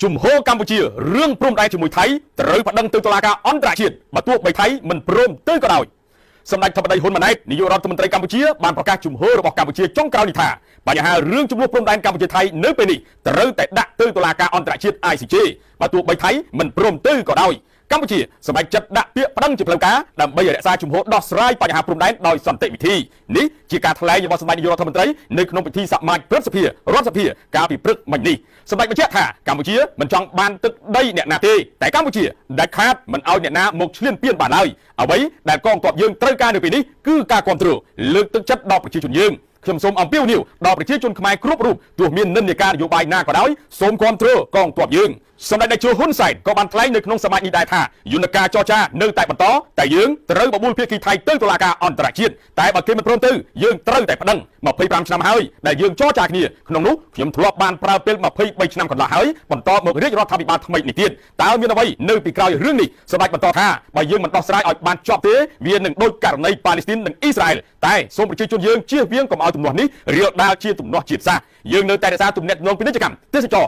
ជំហរកម្ពុជារឿងព្រំដែនជាមួយថៃត្រូវប្តឹងទៅតុលាការអន្តរជាតិបើទោះបីថៃមិនព្រមទៅក៏ដោយសម្ដេចធិបតីហ៊ុនម៉ាណែតនាយករដ្ឋមន្ត្រីកម្ពុជាបានប្រកាសជំហររបស់កម្ពុជាចុងក្រោយនេះថាបញ្ហារឿងជម្លោះព្រំដែនកម្ពុជាថៃនៅពេលនេះត្រូវតែដាក់ទៅតុលាការអន្តរជាតិ ICJ បើទោះបីថៃមិនព្រមទៅក៏ដោយកម្ពុជាសម្រេចចិត្តដាក់ពាក្យប្តឹងជាផ្លូវការដើម្បីរក្សាជំហរដោះស្រាយបញ្ហាព្រំដែនដោយសន្តិវិធីនេះជាការថ្លែងរបស់សម្ដេចនាយករដ្ឋមន្ត្រីនៅក្នុងពិធីសមាជព្រឹទ្ធសភារដ្ឋសភាកាលពីព្រឹកមិញនេះសម្ដេចបញ្ជាក់ថាកម្ពុជាមិនចង់បានទឹកដីអ្នកណាទេតែកម្ពុជាដាច់ខាតមិនឲ្យអ្នកណាមកឈ្លានពានបានឡើយអ្វីដែលកងទ័ពយើងត្រូវការនៅពេលនេះគឺការគ្រប់គ្រងលើកទឹកចិត្តដល់ប្រជាជនយើងខ្ញុំសូមអំពាវនាវដល់ប្រជាជនខ្មែរគ្រប់រូបទោះមាននិន្នាការនយោបាយណាក៏ដោយសូមគ្រប់គ្រងកងទ័ពយើងសម្ដេចតេជោហ៊ុនសែនក៏បានថ្លែងនៅក្នុងសមាជនេះដែរថាយន្តការចរចានៅតែបន្តតែយើងត្រូវបបួលភាគីថៃទៅតុលាការអន្តរជាតិតែបើគេមិនព្រមទៅយើងត្រូវតែប្តឹង25ឆ្នាំហើយដែលយើងចរចាគ្នាក្នុងនោះខ្ញុំធ្លាប់បានប្រើពេល23ឆ្នាំកន្លះហើយបន្តមករាជរដ្ឋាភិបាលថ្មីនេះទៀតតើមានអ្វីនៅពីក្រោយរឿងនេះសម្ដេចបន្តថាបើយើងមិនដោះស្រាយឲ្យបានចប់ទេវានឹងដូចករណីប៉ាឡេស្ទីននិងអ៊ីស្រាអែលតែសូមប្រជាជនយើងជៀសវាងកុំឲ្យទំនាស់នេះរាលដាលជាទំនាស់ជាតិសាសន៍យើងនៅតែរក្សាទំនាក់ទំនងពាណិជ្ជកម្មទេសចរ